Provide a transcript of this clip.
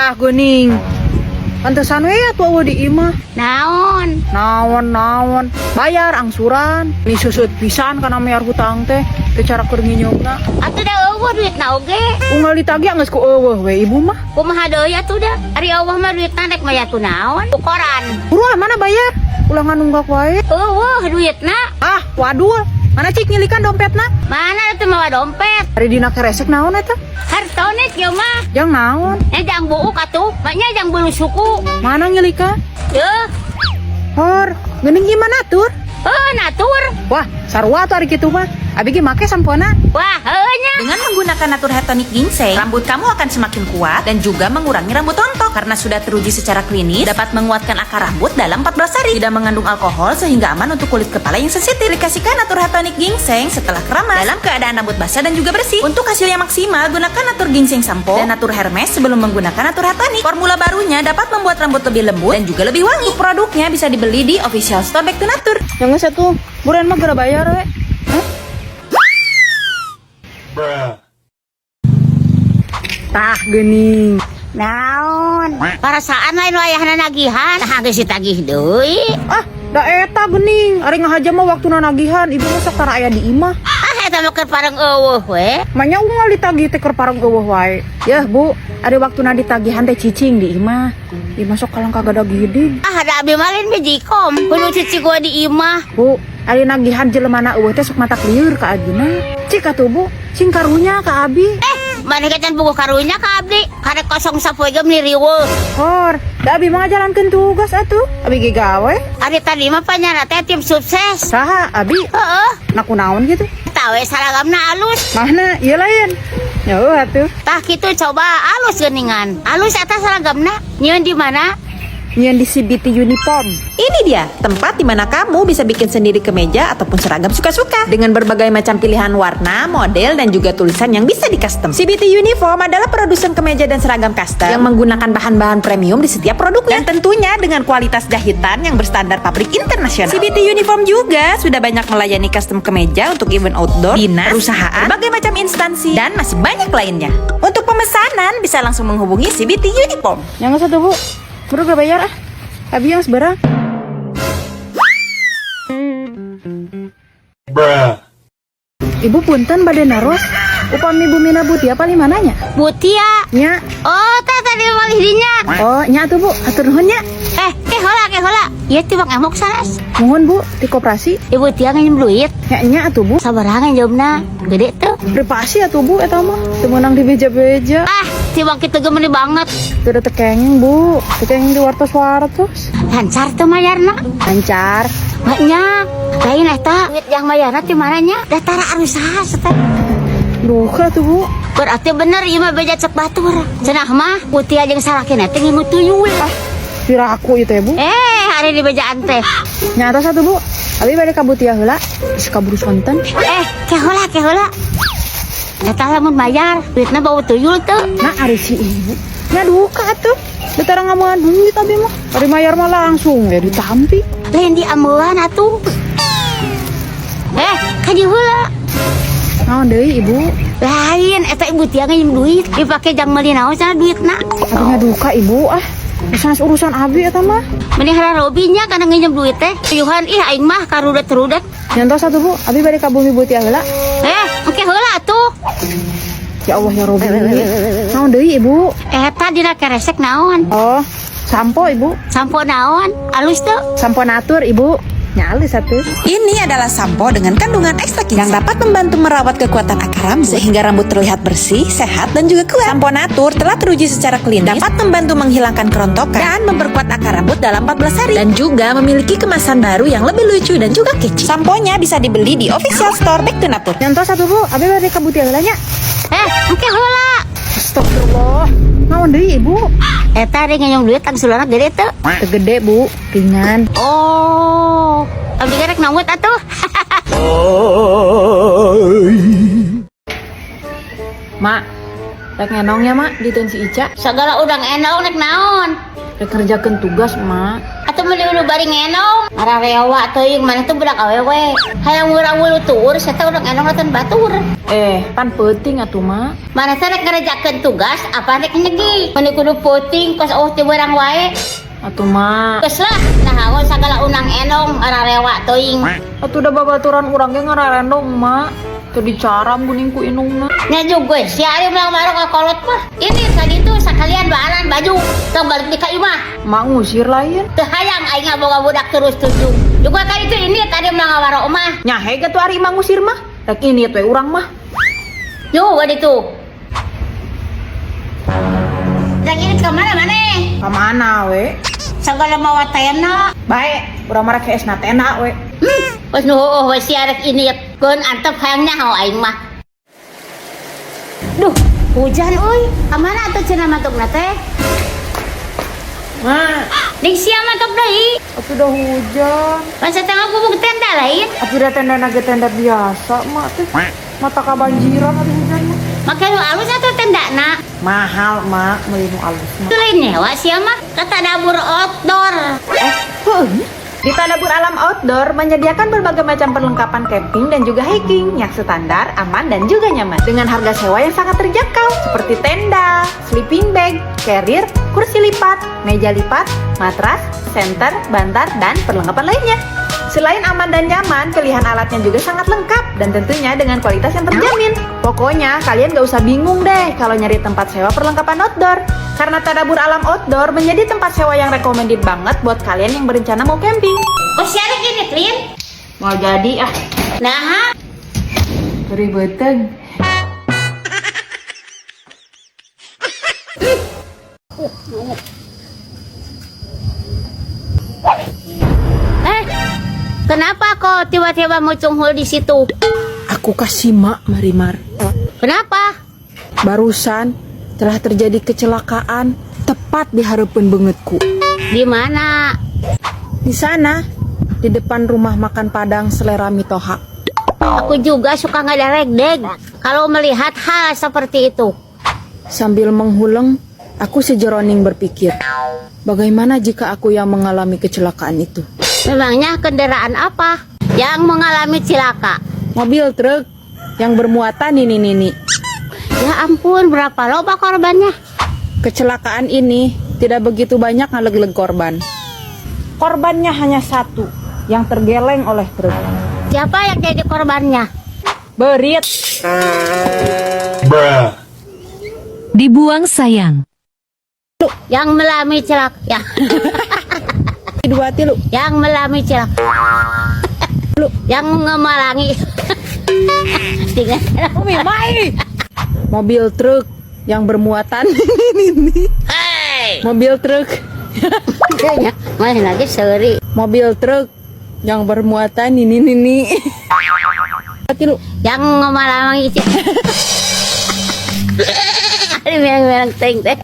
Tah geuning. Pantesan we atuh euweuh di imah. Naon? Naon naon. Bayar angsuran. Ni susut pisan kana mayar hutang teh. Teu cara keur nginyeumna. Atuh da euweuh duitna oge. Unggal ditagih geus ku euweuh we ibu mah. Kumaha deui atuh da? Ari euweuh mah duitna rek mayar ku naon? Ku koran. Buruan mana bayar? Ulah nganunggak wae. Euweuh duitna. Ah, wadul. Mana cik nyilikan dompetna? Mana atuh mawa dompet? Ari dina keresek naon eta? Hartonek ieu mah. Jang naon? Eh jang buuk atuh. Maknya jang bulu suku. Mana nyilikan? Yeuh. Hor, geuning gimana tur? Heuh natur. Wah, sarua atuh ari kitu mah. Abi ge make sampona. Wah, heuh nya. Dengan menggunakan Natur Hair Tonic Ginseng, rambut kamu akan semakin kuat dan juga mengurangi rambut rontok. Karena sudah teruji secara klinis, dapat menguatkan akar rambut dalam 14 hari. Tidak mengandung alkohol sehingga aman untuk kulit kepala yang sensitif. Aplikasikan Natur Hair Tonic Ginseng setelah keramas dalam keadaan rambut basah dan juga bersih. Untuk hasil yang maksimal, gunakan Natur Ginseng Sampo dan Natur Hair Mask sebelum menggunakan Natur Hair Tonic. Formula barunya dapat membuat rambut lebih lembut dan juga lebih wangi. Untuk produknya bisa dibeli di official store Back to Natur. Yang geus atuh, buruan mah geura bayar we. Hah? Bruh. Tah geuning. Naon? Perasaan lain wayahna nagihan. Nah geus ditagih deui. Ah, da eta geuning. Ari ngahaja mah waktuna nagihan, ibu mah sok tara aya di imah. Ah eta mah keur pareng euweuh we. Manya unggal ditagih teh keur pareng euweuh wae. Yah, Bu, ari waktuna ditagihan teh cicing di imah. Imah sok kalang kagada gidig. Ah da abi mah lain bijikom. Kudu cici gua di imah. Bu, ari nagihan jelemana euweuh teh sok mata lieur ka abina. Cik atuh, Bu, sing karunya ka abi. Eh, maneh can buku karunya ka abdi. Karek kosong sapoe ge meuni riweuh. Hor, da abi mah ngajalankeun tugas atuh. Abi ge gawe. Ari tadi mah panyana teh tim sukses. Saha abi? Heeh. Na kunaon gitu? Tawe saragamna alus. Mana? Ieu lain. Ya atuh. Tah kitu coba alus geuningan. Alus eta saragamna. Nyieun di mana? Nyieun di CBT Uniform. Ini dia, tempat di mana kamu bisa bikin sendiri kemeja ataupun seragam suka-suka. Dengan berbagai macam pilihan warna, model, dan juga tulisan yang bisa di-custom. CBT Uniform adalah produsen kemeja dan seragam custom yang menggunakan bahan-bahan premium di setiap produknya. Dan tentunya dengan kualitas jahitan yang berstandar pabrik internasional. CBT Uniform juga sudah banyak melayani custom kemeja untuk event outdoor, dinas, perusahaan, berbagai macam instansi, dan masih banyak lainnya. Untuk pemesanan bisa langsung menghubungi CBT Uniform. Yang satu Bu, buru gak bayar ah. Abi yang seberang. Bruh. Ibu punten bade naros. Upami Bumina Butia paling mananya? Butia. Nya. Oh, tah tadi malih dinya. Oh, nya atuh Bu, atur nuhun nya. Eh, ke heula ke heula. Ieu teh Bang Emok sanes. Mohon Bu, di koperasi. Ibu Tia nginjem duit. Nya nya atuh Bu. Sabaraha nginjemna? Gede tuh. Privasi atuh Bu eta mah. Teu meunang di beja-beja. Ah, si Bang kitu ge meuni banget. Teu da tekenging Bu, tekenging di wartos-wartos. Lancar tuh mayarna. Lancar. Maknya, lain eta duit yang mayarna ti mana nya? Da tara arusah teh. Duka tuh Bu. Berarti bener ieu mah beja cek batur. Cenah mah Butia jeung salakina teh ngingu tuyul. Ah, piraku ieu teh Bu. Eh, hari di bejaan teh. Nya atos atuh Bu. Abi bade ka Butia heula. Geus kaburu sonten. Eh, ke heula ke heula. Eta lamun bayar, duitna bau tuyul tuh. Nah, ari si ibu. Nya duka atuh. Da tara ngamuan duit abi mah. Ari mayar mah langsung ya ditampi. Lain di amelan atuh. Eh, ka dieu heula. Naon deui ibu? Lain eta ibu Tia nginjem duit, dipake jang meuli naon cenah duitna. Abi ngaduka ibu ah. Urusan urusan abi eta mah. Mending robi nya kana nginjem duit teh. Tuyuhan ih aing mah karudet-rudet. Nyantos atuh Bu, abi bade ka bumi Butia heula. Eh, engke heula atuh. Ya Allah ya Robi. Naon deui ibu? Eta dina keresek naon? Oh, sampo ibu. Sampo naon? Alus tuh. Sampo natur ibu. Nyali satu. Ini adalah sampo dengan kandungan ekstrak yang dapat membantu merawat kekuatan akar rambut sehingga rambut terlihat bersih, sehat, dan juga kuat. Sampo Natur telah teruji secara klinis, dapat membantu menghilangkan kerontokan dan memperkuat akar rambut dalam 14 hari. Dan juga memiliki kemasan baru yang lebih lucu dan juga kece. Samponya bisa dibeli di official store Back to Natur. Nyantos satu Bu, abi bade ka Butia heula nya. Eh, engke heula. Astagfirullah. Naon deui ibu? Eta ari nginjem duit angsulanna gede teu? Teu gede Bu, ringan. Oh, abdi ge rek nambut atuh. Mak, rek ngenong ya mak, diteun si Ica. Sagala udang enong rek naon? Rek ngerjakeun tugas mak. Atuh meuli ulu bari ngenong. Ararewa teuing maneh teh budak awewe. Hayang urang wulu tuur sarta urang enong nonton batur. Eh, pan peuting atuh mak. Maneh teh rek ngerjakeun tugas apa rek nyegi? Meuni kudu peuting kos oh ti beurang wae. Atuh mak. Geus lah, naha sagala unang enong ararewa teuing. Atuh da babaturan urang ge ngararendong mak. Teu dicaram guning ku indungna. Nya juga si ari melang marok ka kolot mah. Ini tadi itu sekalian baaran baju. Tong balik di ka imah. Mak ngusir lain. Teu hayang aing boga budak terus tunjung. Juga kali itu ini tadi melang warok mah. Nyahe ge tuh ari mak ngusir mah. Rek ini tuh urang mah. Yo, wadi tuh. Rek ini ke mana maneh? Ka mana we? Sagala mawa tena. Bae, urang mah rek heesna tena we. Wes nu heueuh we sia rek ini keun antep hayang nyaho aing mah. Duh, hujan euy. Ka mana atuh cenah mantokna teh? Mak, Ding sia mantok deui. atuh udah hujan. Pan satengah gubuk tenda lain. Atuh da tenda ge tenda biasa mak teh. Mata kabanjiran atuh hujan mah. Make nu alus atuh tendana. Mahal mak, meuli nu alus mah. Itu lain nyewa sia mah ka Tadabur Outdoor. Eh, heueuh nya. Di Tadabur Alam Outdoor menyediakan berbagai macam perlengkapan camping dan juga hiking yang standar, aman, dan juga nyaman. Dengan harga sewa yang sangat terjangkau, seperti tenda, sleeping bag, carrier, kursi lipat, meja lipat, matras, senter, bantal, dan perlengkapan lainnya. Selain aman dan nyaman, pilihan alatnya juga sangat lengkap dan tentunya dengan kualitas yang terjamin. Pokoknya kalian gak usah bingung deh kalau nyari tempat sewa perlengkapan outdoor. Karena Tadabur Alam Outdoor menjadi tempat sewa yang recommended banget buat kalian yang berencana mau camping. Kok sia rek ini, Lin? Mau jadi ah, Nah, ribeteng. Eh, kenapa kok tiba-tiba mucunghul di situ? Aku kasih mak Marimar. Kenapa? Barusan telah terjadi kecelakaan tepat di harapan bangetku. Di mana? Di sana, di depan rumah makan Padang Selera Mitoha. Aku juga suka ngadarek-deg kalau melihat hal seperti itu. Sambil menghuleng, aku sejeroning berpikir, bagaimana jika aku yang mengalami kecelakaan itu? Memangnya kendaraan apa yang mengalami cilaka? Mobil truk yang bermuatan nini-nini. Ya ampun, berapa loba korbannya? Kecelakaan ini tidak begitu banyak ngaleg-leg korban. Korbannya hanya satu, yang tergeleng oleh truk. Siapa yang jadi korbannya? Berit. Bruh. Dibuang sayang. Yang melami celaka. Ya, Dua tilu. yang melami celaka. Yang ngemalangi. Tinggal Mobil truk yang bermuatan nini. Mobil truk, Ya, mana lagi seri. Mobil truk yang bermuatan nini nini. Tilu. Yang ngemalangi. Ini merang-merang ting teh.